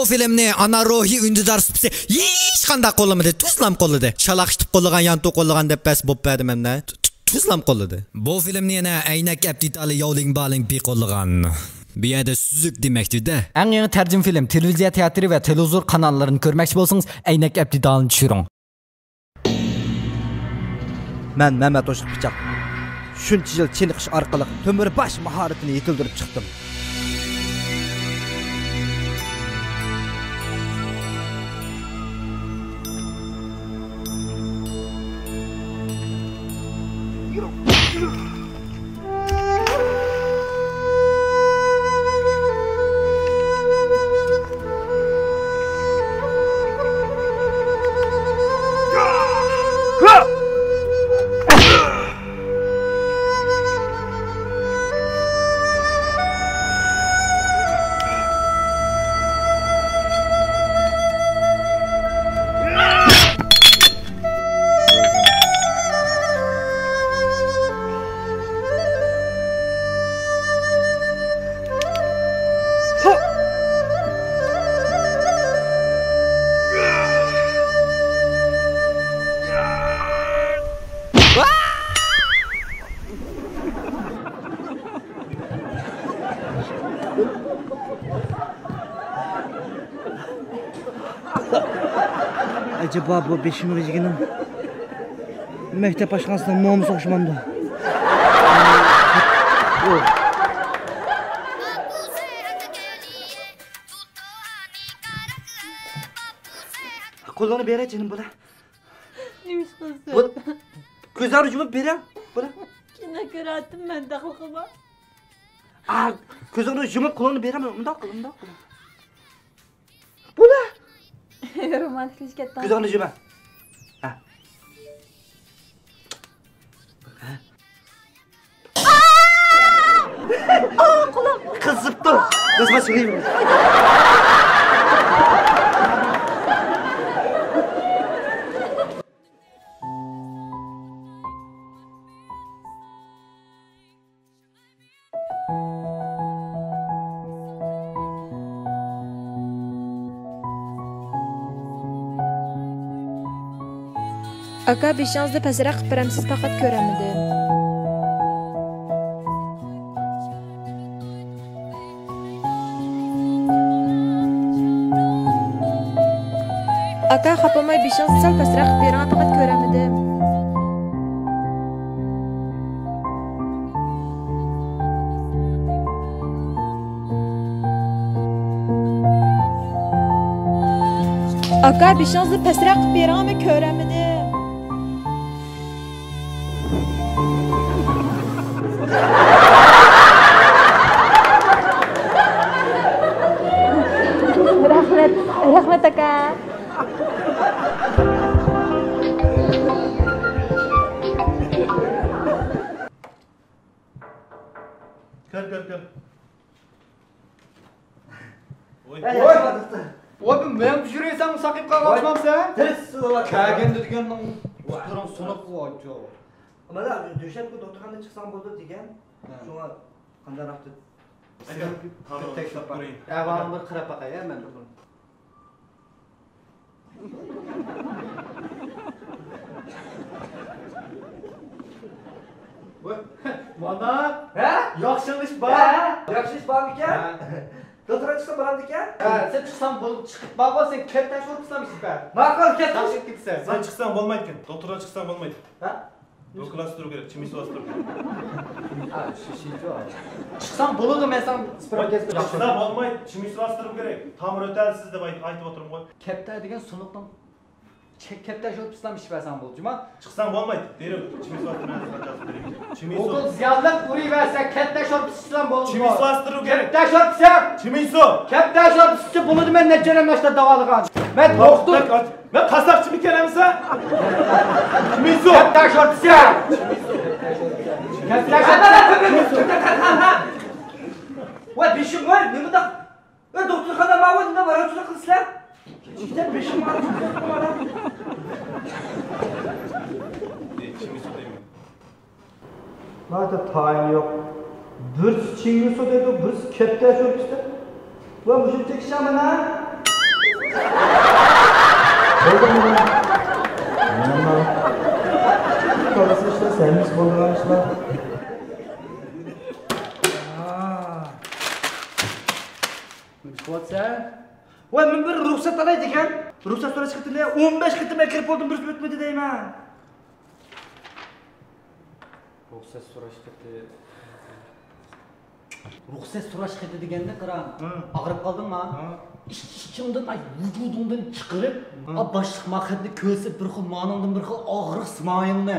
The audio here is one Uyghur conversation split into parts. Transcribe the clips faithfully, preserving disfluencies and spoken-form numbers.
فىلىمنى ئانا روھى ئۈندىدار سۇپىسى ھېچقانداق قوللىمىدى، تۈزلام قوللىدى. شالاق ئىتىپ قوللىغان، يانتۇق قوللىغان دەپ بەس بوپ بەردىم ئەمدى. تۈ-، تۈ-، تۈزلام قوللىدى. بۇ فىلىمنى يەنە ئەينەك ئەپتىتالى ياۋلىڭ بالىڭ پى قوللىغان. بۇ يەردە سۈزۈك دېمەكچىدە. ئەڭ يېڭى تەرجىمە فىلىم، تېلېۋىزىيە تېئاتىرى ۋە تېلېۋىزور قاناللىرىنى كۆرمەكچى بولسىڭىز، ئەينەك ئەپتىتالىنى چۈشۈرۈڭ. مەن مەمەت ئوشۇق پىچاق. شۇنچە يىل چېنىقىش ئارقىلىق تۆمۈرباش ماھارىتىنى يېتىلدۈرۈپ چىقتىم. ئەجەبا، بۇ بېشىمغا يېگىنىم مەكتەپ ئاشخانىسىنىڭ مومىسىغا ئوخشىمامدۇ؟ قولۇڭنى بېرە، جېنىم بالا. نېمە ئىش قىلسۇن؟ بۇ، كۆزلەرنى يۇمۇپ بېرە. بۇلا. كىنو كۆرۈۋاتىمەن، دەخلى قىلما. ئا، كۆزۈڭنى يۇمۇپ قولۇڭنى بېرە، مۇنداق قىل، مۇنداق قىل. بۇلا. رومانتىكلىشىپ كەتتىڭ. كۆزۈڭنى يۇمە. ھە. ھە. ئا، قولۇم. قىزىپتۇ. قىزما سۆيۈم. ئاكا، بېشىڭىزنى پەسرەك قىلىپ بېرەمسىز، پەقەت كۆرەلمىدىم. ئاكا، خاپا بولماي، بېشىڭىزنى سەل پەسرەك قىلىپ بېرىڭ، پەقەت كۆرەلمىدىم. ئاكا، بېشىڭىزنى پەسرەك قىلىپ بېرىڭ، مەن كۆرەلمىدىم. رەھمەت، رەھمەت ئاكا. كىر، كىر، كىر. ۋوي. ۋوي. ۋوي، بۇ مېڭىپ يۈرۈۋېرىسەن، ساقىيىپ قالغان ئوخشىمامسەن؟ تېز سىلىۋاتىسەن. كەلگەندە دېگەننىڭ پۇتلىرىڭ سۇنۇق، ۋاي، جۇ. مانا، دۆشەمبە كۈنى دوختۇرخانىدىن چىقساڭ بولىدۇ دېگەن. ھە. شۇڭا قانداقراق دەپ. ئەھۋالىڭنى بىر قاراپ باقاي، ھە، مەن بىر. ۋاي، مانا، ھە؟ ياخشىلىنىش بار. ھە؟ ياخشىلىنىش بارمىكەن؟ ھە. دوختۇرغا چىقسام بولامدىكەن؟ ھە، سەن چىقساڭ بول، چىقىپ بارغۇ، سەن كەپتە شورپىسىنى ئىچىپ بەر. ماقۇل، كەپتە. ياخشىلىنىپ كېتىسەن. سەن چىقساڭ بولمايدىكەن. دوختۇرغا چىقساڭ بولمايدۇ. ھە؟ ئۆكۈل ئاستۇرۇپ كېرەك، چىمىسۇ ئاستۇرۇپ كېرەك. ئا، شۇ، شۇنچە. چىقساڭ بولىدۇ، مەن ساڭا سپرېي كەسىپ. چىقسا بولمايدۇ، چىمىسۇ ئاستۇرۇپ كېرەك. تامىرى ئۆتەلسىز دەپ ئېيت-، ئېيتىپ ئولتۇرۇمغۇ. كەپتە دېگەن سۇنۇقنىڭ چە-، كەپتە شورپىسىنى ئىچىپ بەرسەڭ بولدى، جۇما. چىقساڭ بولمايدۇ، دېرەك چىمىسۇ ئاستۇرۇپ كېرەك. چىمىسۇ. ئوغۇل زىيانلىق ئۇرۇۋەرسە، كەپتە شورپىسى ئىچسەڭ بولدى. چىمىسۇ ئاستۇرۇپ كېرەك. كەپتە شورپىسى. چىمىسۇ. كەپتە شورپىسى ئىچسە بولىدۇ، مەن نەچچە ئادەمنى ئاشتا داۋالىغان. مەن دوختۇر. مەن قاساقچىمىكەن ئەمىسە؟ كىمىسۇ؟ كەپتە شورپىسى! كەپتە شورپىسى! ۋاي، بېشىم ۋاي، نېمىنداق؟ ۋاي، دوختۇرخانا ماۋۇ، نېمە ۋاراۋچىلىق قىلىسىلەر؟ كېچىكتە بېشىم ئاغرىپ كېتىپتۇ مانا. ناھايىتى تايىنى يوق. بىرسى چىمىسۇ دەيدۇ، بىرسى كەپتە شورپىسى دەيدۇ. ۋە مۇشۇنچە كىشى مانا. بولدى، بولدى. مانا. قالسا ئىشلار، سەن ئىش بولىدىغان ئىشلار. نېمە قىلىۋاتىسەن؟ ۋاي، مەن بىر رۇخسەت ئالاي دېگەن. رۇخسەت سوراش خېتىنى ئون بەش قېتىم ئەكىرىپ بولدۇم، بىرسى ئۆتمىدى دەيمەن. رۇخسەت سوراش خېتى. رۇخسەت سوراش خېتى دېگەننى قارا. ھە. ئاغرىپ قالدىڭما؟ ھە. ئىچ-ئىچىڭدىن، ئاي، ۋۇجۇدۇڭدىن چىقىرىپ، ھە. ئا، باشلىق ما خەتنى كۆرسە بىر خىل مانىڭدىن بىر خىل ئاغرىق سىمايىڭنى،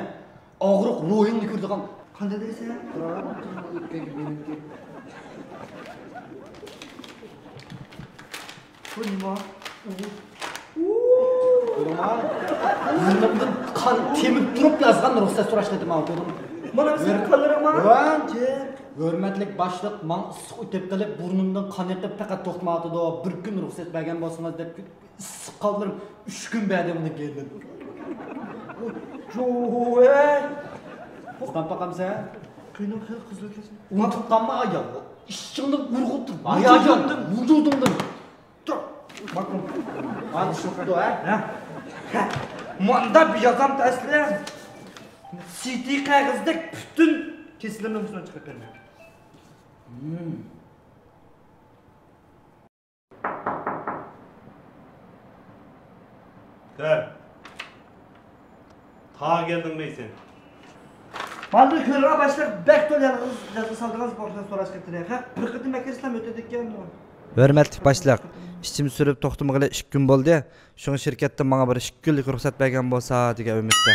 ئاغرىق روھىڭنى كۆرىدىغان. قانداق دەيسەن؟ بۇ نېمە؟ بۇرنۇمدىن قان تېمىپ تۇرۇپ يازغان رۇخسەت سوراش خېتى ماڭا، كۆردۈڭمۇ؟ مانا سېنىڭ قانلىرىڭ ما؟ ۋاڭ! ھۆرمەتلىك باشلىق، ماڭا ئىسسىق ئۆتۈپ قېلىپ، بۇرنۇمدىن قان ئېقىپ پەقەت توختىمايۋاتىدۇ. بىر كۈن رۇخسەت بەرگەن بولسىڭىز دەپ، ئىسسىق قانلىرىم ئۈچ كۈن بەردى ئۇنى كېيىن. جوۋەي! قىزىقىپ باقامسەن؟ قېنى خېلى قىزىل كەتسۇن. ئۇنتۇپ قالما ئايال. ئىچىڭدىن ئۇرغۇپ تۇر. ۋۇجۇدۇڭدىن. ۋۇجۇدۇڭدىن. تۇر. باققىن. مانا چىقىپتۇ، ھە؟ ھە. ھە. مۇنداق بىر يازام ئەسلى. سىدىي قەغەزدەك پۈتۈن كېسىلىمنىڭ ئۈستىنى چىقىرىپ بېرىمەن. كىر. تاغا كەلدىڭمۇ سەن؟ ماندىن كۆرۈڭە باشلىق، بەك تولا يالغۇز يازغا سالدىڭىز بۇ سوراش خېتىنى. ھە، بىر قېتىم ئەكىرسىلەم ئۆتىدىكەن ئۇ. ھۆرمەتلىك باشلىق، ئىچىم سۈرۈپ توختىمىغىلى ئىككى كۈن بولدى. شۇڭا شىركەتتىن ماڭا بىر ئىككى كۈنلۈك رۇخسەت بەرگەن بولسا دېگەن ئۈمىدتە.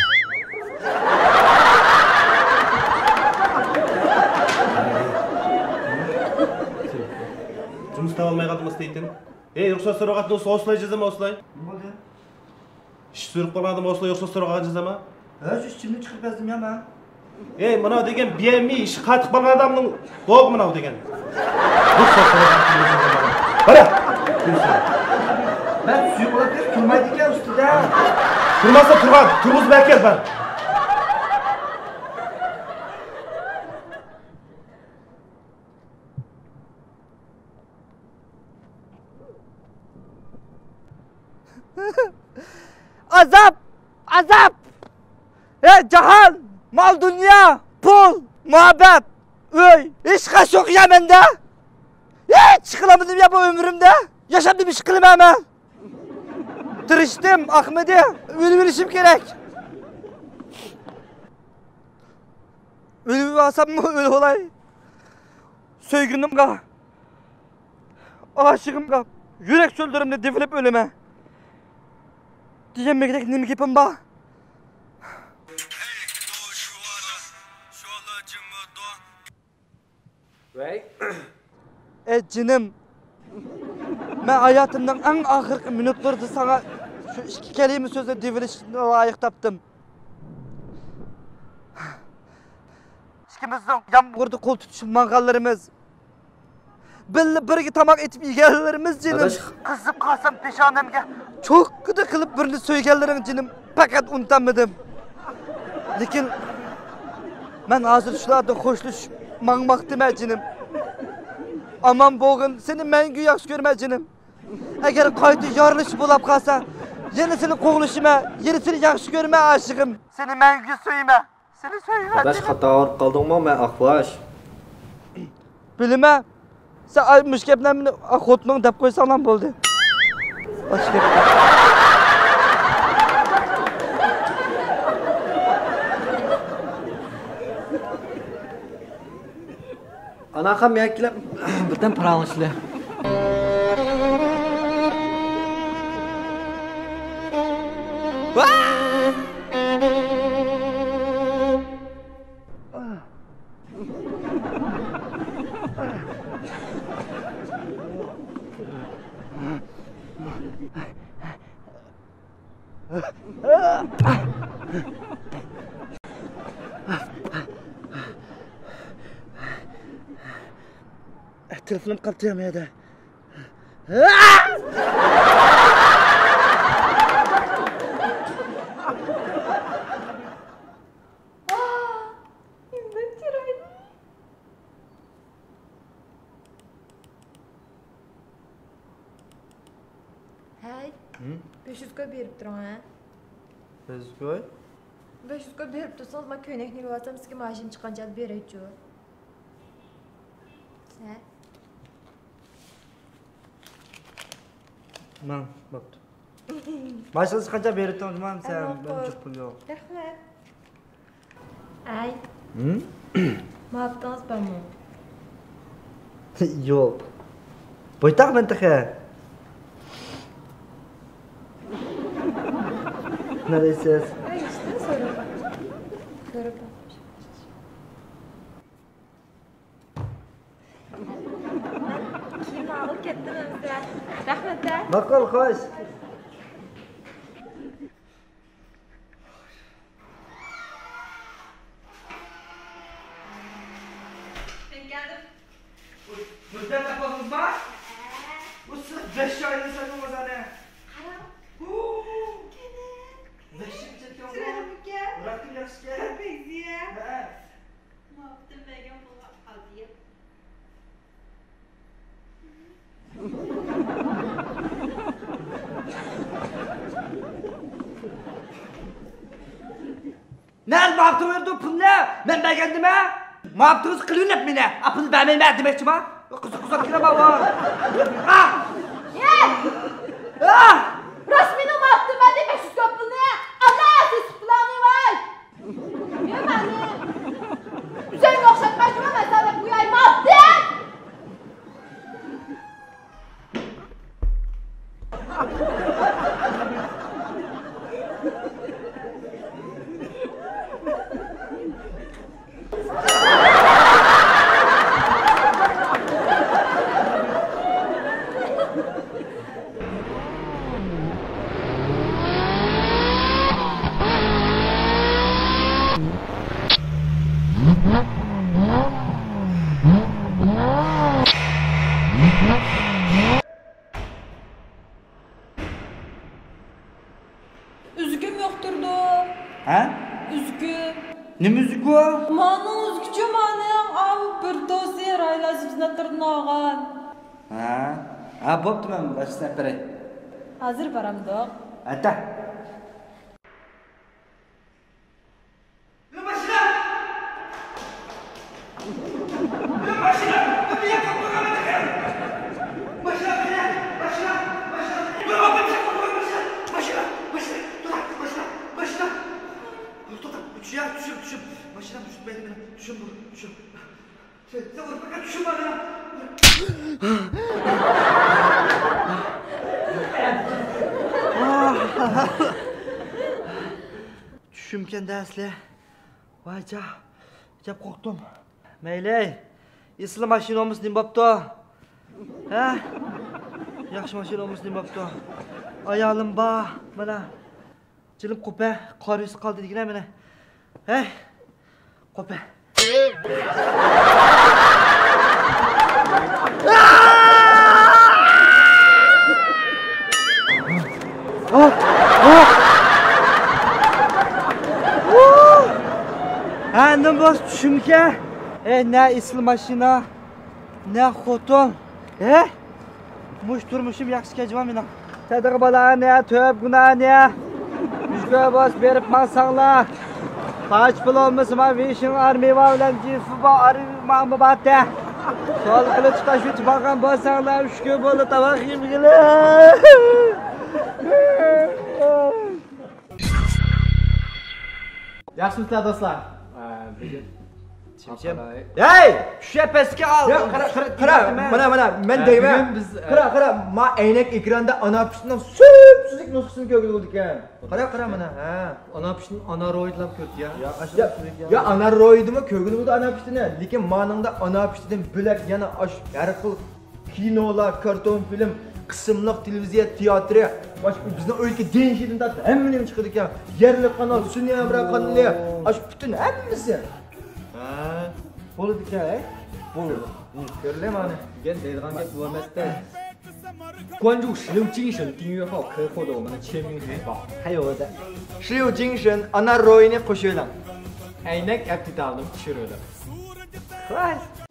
جۇمۇس تاۋالماي قالدىڭىز دېيتىم. ھەي، رۇخسەت سورىغاندا ئوسلاي جازاما ئوسلاي. نېمە بولدى؟ ئىش سۈرۈپ قالغاندا ئوسلاي رۇخسەت سورىغان جازاما. ھە، شۇ ئىچىمنى چىقىرىپ بەزدىم يا مەن. ئەي، مانا دېگەن بىيەممى ئىشى قاتتىق بولغان ئادەمنىڭ بوغ مانا دېگەن. قارا. مەن سۈيۈپ ئۇلاپ بېرىپ تۇرمايدىكەن ئۈستىدە. تۇرماسا تۇرغان، تۇرغۇزۇپ ئەكەل بار. ئازاب! ئازاب! ھەي، جاھان! مال-دۇنيا، پۇل، مۇھەببەت، ئۆي، ھېچقايسى يوق يا مەندە! ھېچ ئىش قىلالمىدىم يا بۇ ئۆمرۈمدە! ياشاپ نېمە ئىش قىلىمەن مەن؟ تىرىشتىم، ئاقمىدى. ئۆلۈۋېلىشىم كېرەك. ئۆلۈۋالساممۇ ئۆلۈۋالاي. سۆيگىنىمغا، ئاشىقىمغا يۈرەك شوللىرىمنى دېۋىلىپ ئۆلىمەن دېگەنمىگىدەك نېمە گېپىم بار؟ ۋەي. ئەي جېنىم، مەن ھاياتىمنىڭ ئەڭ ئاخىرقى مىنۇتلىرىدا ساڭا شۇ ئىككى كەلىمە سۆزنى دېۋىلىشنى لايىق تاپتىم. ئىككىمىزنىڭ يامغۇردا قول تۇتۇشۇپ ماڭغانلىرىمىز، بىللە بىرگە تاماق ئېتىپ يېگەنلىرىمىز جېنىم. ئاداش. قىزىپ قالسام پېشانەمگە چوككىدە قىلىپ بىرنى سۆيگەنلىرىڭ جېنىم، پەقەت ئۇنتالمىدىم. لېكىن مەن ھازىر شۇلاردىن خوشلىشىپ ماڭماقتىمەن جېنىم. ئامان بولغىن، سېنى مەڭگۈ ياخشى كۆرىمەن جېنىم. ئەگەر قايتا يارىلىشىپ بولاپ قالسا، يەنە سېنى قوغلىشىمەن، يەنە سېنى ياخشى كۆرىمەن ئاشىقىم. سېنى مەڭگۈ سۆيىمەن. سېنى سۆيىمەن. ئاداش، خاتا ئاڭلاپ قالدىڭمۇ مەن ئاقلاش؟ بىلىمەن. سەن ئاي مۇشۇ گەپلەرنى مېنى خوتۇنۇڭ دەپ قويساڭلام بولدى. باشقا گەپ يوق. ئاناخان مېڭەپ كېلىپ بىردەم پاراڭلىشىلى. تېلېفونۇم قاپتۇ يا مەيدە. ھەي، ھىم؟ بەش يۈز كوي بېرىپ تۇرۇڭ، ھە؟ بەش يۈز كوي؟ بەش يۈز كوي بېرىپ تۇرسىڭىز، مەن كۆينەكنى ئېلىۋالسام، سىزگە ماشىنا چىققان چاغدا بېرەيچۇ. ھە؟ ماڭ، بوپتۇ. ماشىنا چىققان چاغدا بېرىپ تۇرۇڭ، جۇما، سەن، مەن جىق پۇل يوق. رەھمەت. ئەي. ھىم؟ ماپتىڭىز بارمۇ؟ يوق. بويتاق مەن تېخى. نەدەيسىز؟ ئەي، ئىشتە سورۇن بار. كۆرۈپ باقمىش. كېيىن ئاغرىپ كەتتىم ئەمسە. رەھمەت ھە. ماقۇل، خوش. مەن كەلدىم. بىردەم تاپالمىز ما؟ بۇ سىز بەش ئايدىن ساكىن بولسانە. قارا. بەش يىل چەككەن بۇ. چىرايلىقمىكەن؟ راكىم ياخشىكەن. بەك زىيە. ھە. ماپتىن بەرگەن پۇلغا ئازىيىپ. نەدە ماپتىڭ بەردى پۇلنى؟ مەن بەرگەندىمە؟ ماپتىڭىز قىلىۋېلىپ مېنى. ئا، پۇل بەرمەيمەن دېمەكچىما؟ قىزىق قىزىق كېلە بابا. ئا! ئا! راست مېنىڭ ماپتىم بەردى بەش يۈز كوي پۇلنى. ئاللا سىز پۇلانى ۋاي. يا مانا. ئۆزۈڭگە ئوخشاتماي تۇرما، مەن ساڭا دەپ قوياي، ماپتىم! ئۈزۈكۈم يوقتۇردۇ. ھە؟ ئۈزۈكۈم. نېمە ئۈزۈكى ئۇ؟ مانىڭ ئۈزۈكىچۇ مانىڭ، ئاۋۇ بىر دوسى رايلا زىبزىناتلىرىدىن ئالغان. ھە؟ ھە، بوپتۇ، مەن باشقىسىنى ئەپ بېرەي. ھازىر بارامدۇق؟ ئەتە. توختا، توختا، چۈشۈم، چۈشۈم. ماشىنام چۈشمەيدۇ مېنىڭ. چۈشۈم بۇ، چۈشۈم. سەن، سەن ئۇرۇپ باققان چۈشۈم بار مېنىڭ. چۈشۈمكەن-دە ئەسلى. ۋاي جا، ئەجەب قورقتۇم. مەيلى، ئېسىل ماشىنا بولمىسا نېمە بوپتۇ؟ ھە؟ ياخشى ماشىنا بولمىسا نېمە بوپتۇ؟ ئايالىم بار، مانا. جېنىم قوپە، قارىيسى قالدى دېگىنە مانا. ھەي، قوپە. ھە، نېمە بولسا چۈشۈمكەن؟ ئەي، نە ئېسىل ماشىنا، نە خوتۇن. ھە؟ مۇشۇ تۇرمۇشۇم ياخشىكەن جۇما مېنىڭ. تەدىغ بالانى، تۆپ گۇناھنى. مۈشكۈل بولسا بېرىپ ماڭساڭلار. پاچ بولالمىسىما ۋېشىڭ ئارمىۋا بىلەن جىنسىبا ئارمىۋا باتە. سول قىلىچ تاشۋىچ بارغان بولساڭلار، ئۈچ كۈن بولدى تاماق يېمىگىلى. ياخشىمۇسىلەر دوستلار؟ بۈگۈن چىمچىم. ھەي! چۈشە پەسكە ئال! ياق، قارا، قارا، قارا، مانا، مانا، مەن دەيمەن. بۈگۈن بىز، قارا، قارا، ما ئەينەك ئېكراندا ئاناپىشنىڭ سۈپسۈزۈك نۇسخىسىنى كۆرگىلى بولىدىكەن. قارا، قارا، مانا، ھە. ئاناپىشنىڭ ئانارويىدىلا كۆردى يا. يا، ئاشۇ يا، سۈپسۈزۈك يا. يا، ئانارويىدىمۇ كۆرگىلى بولىدۇ ئاناپىشنى. لېكىن مانىڭدا ئاناپىشتىن بۆلەك يەنە ئاشۇ ھەر خىل كىنولار، كارتون فىلىم، قىسىملىق تېلېۋىزىيە تىياتىرى، باشقا بىزنىڭ ئۆيدىكى دېڭشىدىن تارتىپ ھەممە نېمە چىقىدىكەن. يەرلىك قانال، سۈنئىي ھەمراھ قانىلى، ئاشۇ پۈتۈن ھەممىسى. ھە، بولىدىكەن، ھەي؟ بولىدۇ. كۆرىلە مانا. دېگەن دەيدىغان گەپ بۇ ئەمەستە. 关注石榴精神，订阅号可以获得我们的签名海报，还有我的 石榴精神 ئانارويىنى قوشۇۋېلىڭ. ئەينەك ئەپ دېتالىنى چۈشۈرۈۋېلىڭ. خالاس.